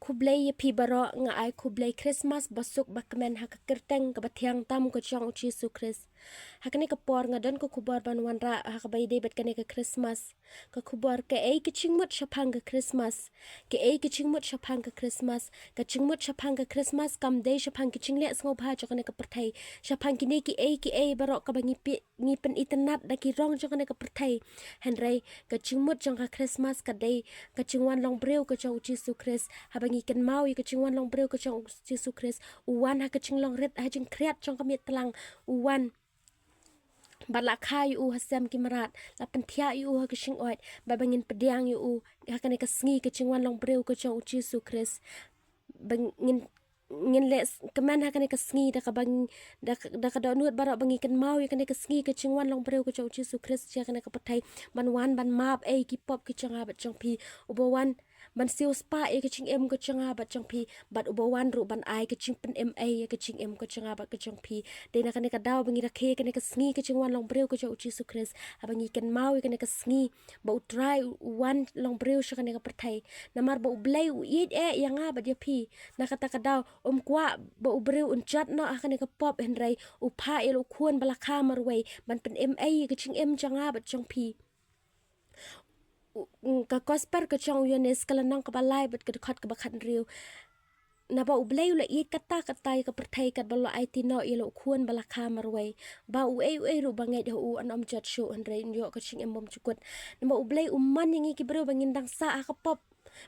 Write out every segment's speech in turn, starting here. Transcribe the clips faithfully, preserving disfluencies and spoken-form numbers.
Khublei ïa phi baroh, nga ai khublei Christmas basuk bakmen ha ka kyrteng kaba thiang tam ka jong u Jisu Khrist. Ha kane ka por nga don ka khubor ban wanrah ha kaba ïadei bad kane ka Christmas. Ka khubor: kaei ka jingmut shaphang ka Christmas? Kaei ka jingmut shaphang ka Christmas? Ka jingmut shaphang ka Christmas kam dei shaphang ka jingleh sngewbha jong kane ka pyrthei, shaphang kine kiei kiei baroh kaba ngi pi- ngi pynitynnad da ki rong jong kane ka pyrthei. Hynrei ka jingmut jong ka Christmas ka dei ka jingwan long briew ka jong u Jisu Khrist, haba ngi kynmaw ïa ka jingwan long briew ka jong u Jisu Khrist. U wan ha ka jinglong rit ha jingkhriat jong ka miet tlang. U wan bad la kha ïa u ha sem ki mrad, la pynthiah ïa u ha ka shingoid, ba ba ngin pdiang ïa u ha kane ka sngi ka jingwan long briew ka jong u Jisu Khrist. Ba ngin ngin leh s- kmen ha kane ka sngi da kaba ng- da ka- da ka dohnud baroh ba ngi kynmaw ïa kane ka sngi ka jingwan long briew ka jong u Jisu Khrist sha kane ka pyrthei, ban wan ban map ei ki pop ki jong nga bad jong phi. Uba wan ban siewspah ïa ka jingim ka jong nga bad jong phi, bad uba wan ruh ban ai ka jingpynim ei ïa ka jingim ka jong nga bad ka jong phi. Dei na kane ka daw ba ngi rakhe kane ka sngi ka jingwan long briew ka jong u Jisu Khrist, haba ngi kynmaw ïa kane ka sngi ba U Trai u wan long briew sha kane ka pyrthei. Namar ba U Blei u ïeit eh ïa nga bad ïa phi. Na kata ka daw um kwah ba u briew un jot noh ha kane ka pop, hynrei u phah ïa la u khun ba la kha marwei ban pynim ei ïa ka jingim jong nga bad jong phi. U- mm, ka gospel ka jong u Ïoannis ka lynnong kaba lai bad ka dkhot kaba khathynriew. Naba U Blei u la ïeit katta katta ïa ka pyrthei katba u la aiti noh ïa la u khun ba la kha marwei, ba uei uei ruh ba ngeit ha u un ym jot shuh, hynrei un ïoh ka jingim bymjukut. Naba U Blei u mon ïa ngi ki briew ba ngin dang sah ha ka pop,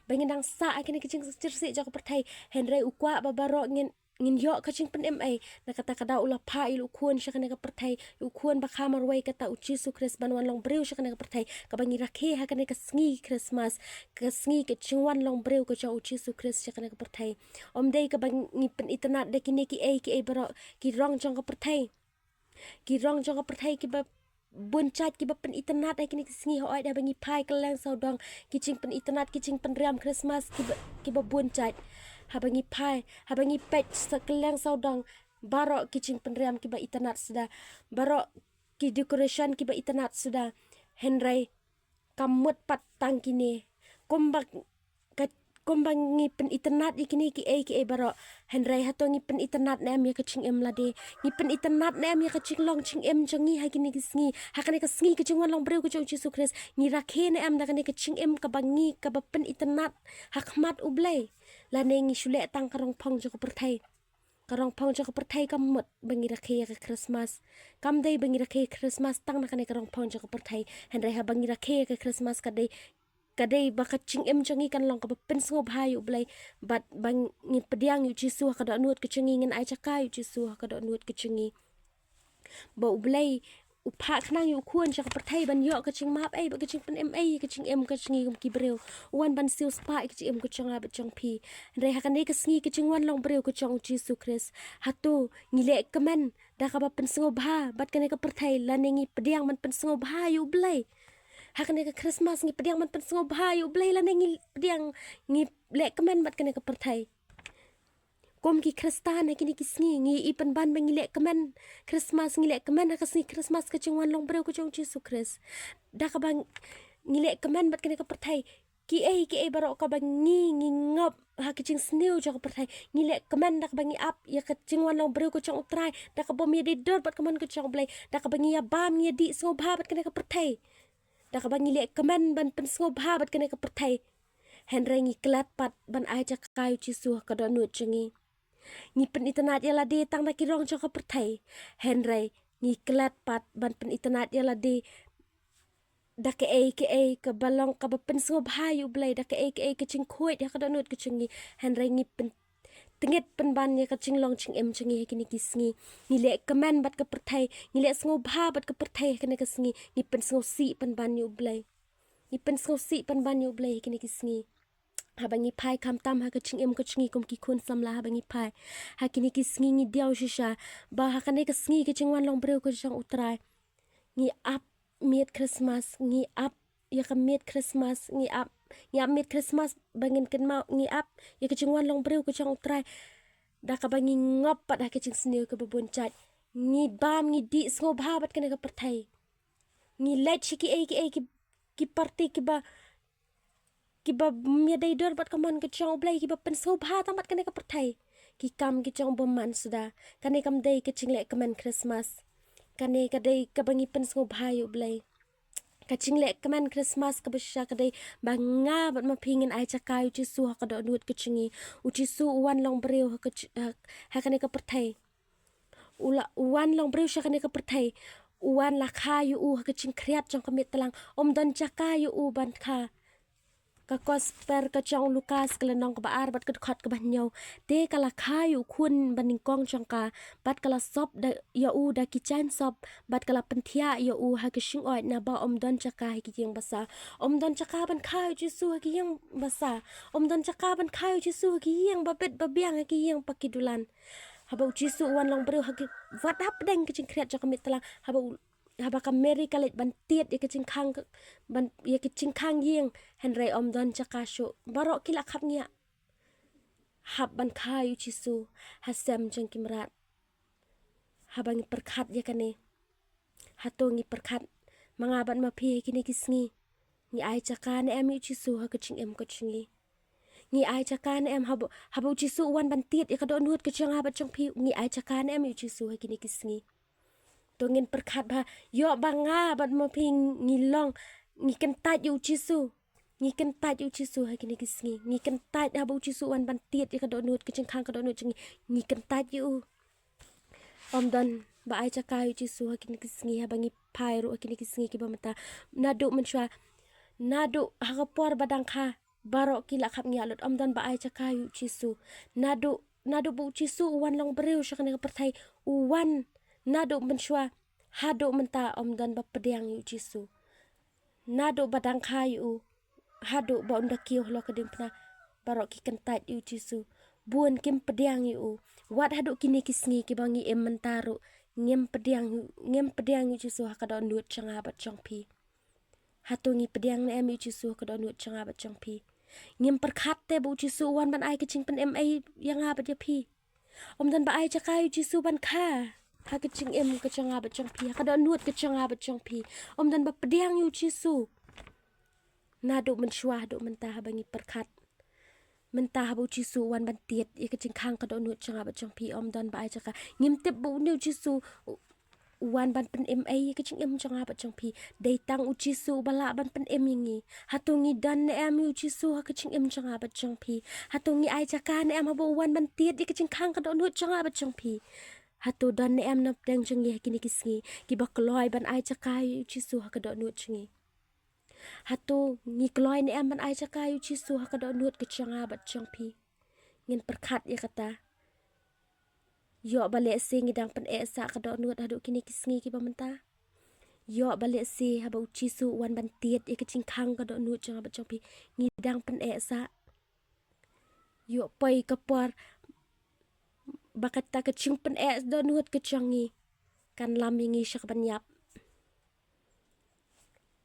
ba ngin dang sah ha kine ki jingsngewsih jong ka pyrthei, hynrei u kwah ba baroh ngin ngin ïoh ka jingpynim ei. Na kata ka daw u la phah ïa la u khun sha kane ka pyrthei, ïa u khun ba kha marwei, kata u Jisu Khrist, ban wan long briew sha kane ka pyrthei, kaba ngi rakhe ha kane ka sngi Christmas, ka sngi ka jingwan long briew ka jong u Jisu Khrist sha kane ka pyrthei. Ym dei kaba ngi pynitynnad da kine kiei kiei baroh ki rong jong ka pyrthei. Ki rong jong ka pyrthei kiba bun jait kiba pynitynnad ha kine ki sngi. Hooid, haba ngi phai kylleng sawdong, ki jingpynitynnad, ki jingpynriam Christmas kiba, kiba bun jait. Haba ngi phai, haba ngi peit sa kylleng sawdong, baroh ki jingpynriam kiba itynnad suda, baroh ki decoration kiba itynnad suda. Hynrei kam mut pat tang kine. Kumba ka- kumba ngi pynitynnad ïa kine kiei kiei baroh, hynrei hato ngi pynitynnad ne em ïa ka jingim lade? Ngi pynitynnad ne em ïa ka jinglong jingim jong ngi ha kine ki sngi, ha kane ka sngi ka jingwan long briew ka jong u Jisu Khrist? Ngi rakhe ne em da kane ka jingim kaba ngi, kaba pynitynnad ha khmat U Blei, lane ngi shu leh tang ka rong phong jong ka pyrthei? Ka rong phong jong ka pyrthei kam mut ba ngi rakhe ïa ka Christmas. Kam dei ba ngi rakhe Christmas tang na kane ka rong phong jong ka pyrthei, hynrei haba ngi rakhe ïa ka Christmas ka dei, ka dei ba ka jingim jong ngi kan long kaba pynsngewbha ïa U Blei, bad ba ngi pdiang ïa u Jisu ha ka dohnud ka jong ngi, ngin ai jaka ïa u Jisu ha ka dohnud ka jong ngi. Ba U Blei u phah khnang ïa u khun sha ka pyrthei ban ïoh ka jingmap ei bad ka jingpynim ei ïa ka jingim ka jong ngi kum ki briew. U wan ban siewspah ïa ka jingim ka jong nga bad jong phi. Hynrei ha kane ka sngi ka jingwan long briew ka jong u Jisu Khrist, hato ngi leh kmen da kaba pynsngewbha bad kane ka pyrthei, lane ngi pdiang ban pynsngewbha ïa U Blei? Ha kane ka Christmas ngi pdiang ban pynsngewbha ïa U Blei, lane ngi pdiang, ngi leh kmen bad kane ka pyrthei? Kum ki Khristan ha kine ki sngi ngi ïohi pynban ba ngi leh kmen Christmas, ngi leh kmen ha ka sngi Christmas ka jingwan long briew ka jong u Jisu Khrist. Da kaba ngi leh kmen bad kane ka pyrthei, kiei kiei baroh kaba ngi, ngi ngop ha ka jingsniew jong ka pyrthei, ngi leh kmen da kaba ngi ap ïa ka jingwan long briew ka jong U Trai, da kaba ym ïadei dur bad ka mon ka jong U Blei, da kaba ngi ïa bam, ngi ïa dih sngewbha bad kane ka pyrthei, da kaba ngi leh kmen ban pynsngewbha bad kane ka pyrthei. Hynrei ngi klet pat ban ai jaka ïa u Jisu ha ka dohnud jong ngi. Ngi pynitynnad ïa lade tang da ki rong jong ka pyrthei, hynrei ngi klet pat ban pynitynnad ïa lade da kaei kaei kaba long kaba pynsngewbha ïa U Blei, da kaei kaei ka jingkhuid ha ka dohnud ka jong ngi. Hynrei ngi pyn- tngit pynban ïa ka jinglong jingim jong ngi ha kine ki sngi. Ngi leh kmen bad ka pyrthei, ngi leh sngewbha bad ka pyrthei ha kine ki sngi. Ngi pynsngewsih pynban ïa U Blei. Ngi pynsngewsih pynban ïa U Blei ha kine ki sngi. Haba ngi phai khamtam ha ka jingim ka jong ngi kum ki khun samla, haba ngi phai ha kine ki sngi, ngi diaw shisha ba ha kane ka sngi ka jingwan long briew ka jong U Trai, ngi ap miet Christmas, ngi ap ïa ka miet Christmas, ngi ap, ngi ap miet Christmas ba ngin kynmaw, ngi ap ïa ka jingwan long briew ka jong U Trai da kaba ngi ngop pat ha ka jingsniew kaba bun jait. Ngi bam, ngi dih sngewbha bad kane ka pyrthei. Ngi leit sha kiei kiei ki, ki party kiba kiba ym ïadei dur bad ka mon ka jong U Blei, kiba pynsngewbha tang bad kane ka pyrthei. Ki kam ki jong u bymman suda. Kane kam dei ka jingleh kmen Christmas. Kane ka dei kaba ngi pynsngewbha ïa U Blei. Ka jingleh kmen Christmas kaba shisha ka dei ba nga bad ma phi ngin ai jaka ïa U Jisu ha ka dohnud ka jong ngi. U Jisu u wan long briew ha ka ji-, ha, ha kane ka pyrthei. U la, u wan long briew sha kane ka pyrthei. U wan la kha ïa u ha ka jingkhriat jong ka miet tlang. Ym don jaka ïa u ban kha. Ka gospel ka jong u Lukas ka lynnong kaba ar bad ka dkhot kaba hynñiew. Te ka la kha ïa u khun banyngkong jong ka, bad ka la sop da, ïa u da ki jaiñ sop, bad ka la pynthiah ïa u ha ka shingoid, naba ym don jaka ha ki ïing basa. Ym don jaka ban kha ïa U Jisu ha ki ïing basa. Ym don jaka ban kha ïa U Jisu ha ki ïing babit babiang, ha ki ïing ba ki dulan. Haba U Jisu u wan long briew ha ki, wat hapdeng ka jingkhriat jong ka miet tlang, haba u, haba ka Mary ka leit ban tied ïa ka jingkhang ka, ban, ïa ka jingkhang ïing, hynrei ym don jaka shuh. Baroh ki la khapngiah. Hap ban kha ïa U Jisu ha sem jong ki mrad. Haba ngi pyrkhat ïa kane, hato ngi pyrkhat ma nga bad ma phi ha kine ki sngi? Ngi ai jaka ne em ïa U Jisu ha ka jingim ka jong ngi? Ngi ai jaka ne em haba, haba U Jisu u wan ban tied ïa ka dohnud ka jong nga bad jong phi? Ngi ai jaka ne em ïa U Jisu ha kine ki sngi? To ngin pyrkhat ba, ïoh ba nga bad ma phi ngi long, ngi kyntait ïa U Jisu. Ngi kyntait ïa U Jisu ha kine ki sngi. Ngi kyntait haba U Jisu u wan ban tied ïa ka dohnud, ka jingkhang ka dohnud jong ngi. Ngi kyntait ïa u. Ym don ba ai jaka ïa U Jisu ha kine ki sngi haba ngi phai ruh ha kine ki sngi kiba mynta. Naduh mynshuwa, naduh ha ka por ba dang kha, baroh ki la khapngiah lut, ym don ba ai jaka ïa U Jisu. Naduh, naduh ba U Jisu u wan long briew sha kane ka pyrthei, u wan naduh mynshuwa haduh mynta ym don ba pdiang ïa U Jisu. Naduh ba dang kha ïa u haduh ba un da kiew halor ka diengphna, baroh ki kyntait ïa U Jisu. Bun kim pdiang ïa u. Wat haduh kine ki sngi kiba ngi im mynta ruh, ngim pdiang, ngim pdiang ïa U Jisu ha ka dohnud jong nga bad jong phi. Hato ngi pdiang ne em ïa U Jisu ha ka dohnud jong nga bad jong phi? Ngim pyrkhat te ba U Jisu u wan ban ai ka jingpynim ei ïa nga bad ïa phi? Ym don ba ai jaka ïa U Jisu ban kha ha ka jingim ka jong nga bad jong phi, ha ka dohnud ka jong nga bad jong phi. Ym don ba pdiang ïa U Jisu. Naduh mynshuwa haduh mynta haba ngi pyrkhat, mynta haba U Jisu u wan ban tied ïa ka jingkhang ka dohnud jong nga bad jong phi, ym don ba ai jaka. Ngim tip ba une U Jisu u, u wan ban pynim ei ïa ka jingim jong nga bad jong phi. Dei tang U Jisu uba lah ban pynim ïa ngi. Hato ngi don ne em ïa U Jisu ha ka jingim jong nga bad jong phi? Hato ngi ai jaka ne em haba u wan ban tied ïa ka jingkhang ka dohnud jong nga bad jong phi? Hato don ne em na pdeng jong ngi ha kine ki sngi kiba kloi ban ai jaka ïa U Jisu ha ka dohnud jong ngi? Hato ngi kloi ne em ban ai jaka ïa U Jisu ha ka dohnud ka jong nga bad jong phi? Ngin pyrkhat ïa kata. Ïoh ba lehse ngi dang pyneh sah ka dohnud haduh kine ki sngi kiba mynta. Ïoh ba lehse haba U Jisu u wan ban tied ïa ka jingkhang ka dohnud jong nga bad jong phi, ngi dang pyneh sah. Ïoh poi ka por ba kata ka jingpyneh dohnud ka jong ngi kan lam ïa ngi sha kaban ïap.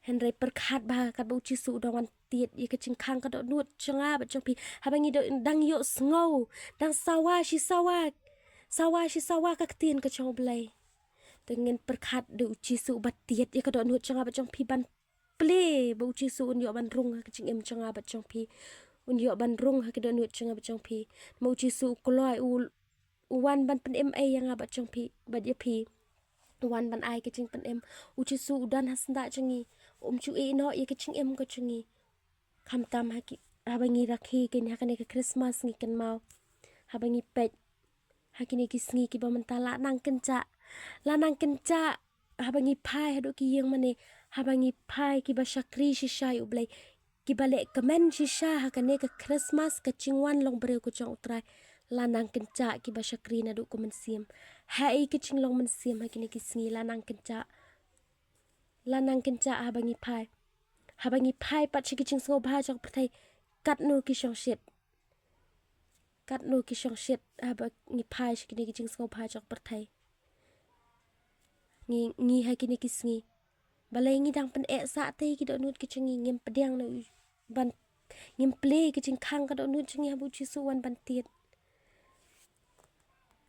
Hynrei pyrkhat ba katba U Jisu u dang wan tied ïa ka jingkhang ka dohnud jong nga bad jong phi, haba ngi dang ïohsngew, dang sawa shi sawa, sawa shi sawa ka ktien ka jong U Blei. Te ngin pyrkhat da U Jisu uba tied ïa ka dohnud jong nga bad jong phi ban plie ba U Jisu un ïoh ban rung ha ka jingim jong nga bad jong phi. Un ïoh ban rung ha ka dohnud jong nga bad jong phi. Ma U Jisu u kloi u, u wan ban pynim ei ïa nga bad jong phi, bad ïa phi. U wan ban ai ka jingpynim. U Jisu u don ha syndah jong ngi. Um ju ïeh noh ïa ka jingim ka jong ngi. Khamtam ha ki, haba ngi rakhe kine ha kane ka Christmas ngi kynmaw. Haba ngi peit ha kine ki sngi kiba mynta, la nang kynjah. La nang kynjah haba ngi phai haduh ki ïing mane, haba ngi phai kiba shakri shisha ïa U Blei, kiba leh kmen shisha ha kane ka Christmas, ka jingwan long briew ka jong U Trai. La nang kynjah kiba shakri naduh ka mynsiem. Haei ka jinglong mynsiem ha kine ki sngi, la nang kynjah. La nang kynjah haba ngi phai. Haba ngi phai pat sha ki jingsngewbha jong ka pyrthei, katno ki shongshit. Katno ki shongshit haba ngi phai sha kine ki jingsngewbha jong ka pyrthei. Ngi, ngi ha kine ki sngi, balei ngi dang pyneh sah te ïa ki dohnud ki jong ngi? Ngim pdiang noh ban, ngim plie ïa ka jingkhang ka dohnud jong ngi haba U Jisu u wan ban tied.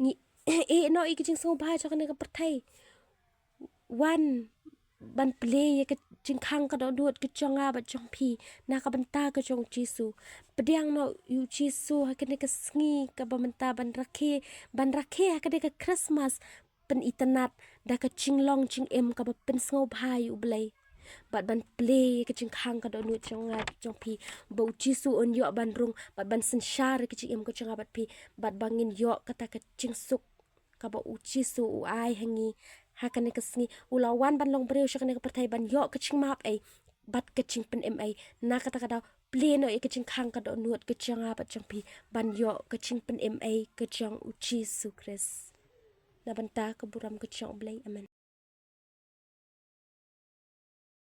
Ngi ïeh noh ïa ki jingsngewbha jong kane ka pyrthei. Wan ban plie ïa ka, jingkhang ka dohnud ka jong nga bad jong phi na ka bynta ka jong u Jisu. Pdiang noh ïa u Jisu ha kane ka sngi kaba mynta ban rakhe, ban rakhe ha kane ka Christmas, pynitynnad da ka jinglong jingim kaba pynsngewbha ïa u Blei. Bad ban plie ïa ka jingkhang ka dohnud jong nga jong phi, ba u Jisu un ïoh ban rung bad ban synshar ïa ka jingim ka jong nga bad phi, bad ba ngin ïoh kata ka jingsuk kaba u Jisu u ai ha ngi ha kane ka sngi. U la wan ban long briew sha kane ka pyrthei ban ïoh ka jingmap ei bad ka jingpynim ei. Na kata ka daw, plie noh ïa ka jingkhang ka dohnud ka jong nga bad jong phi ban ïoh ka jingpynim ei ka jong u Jisu Khrist. Na bynta ka burom ka jong u Blei. Amen.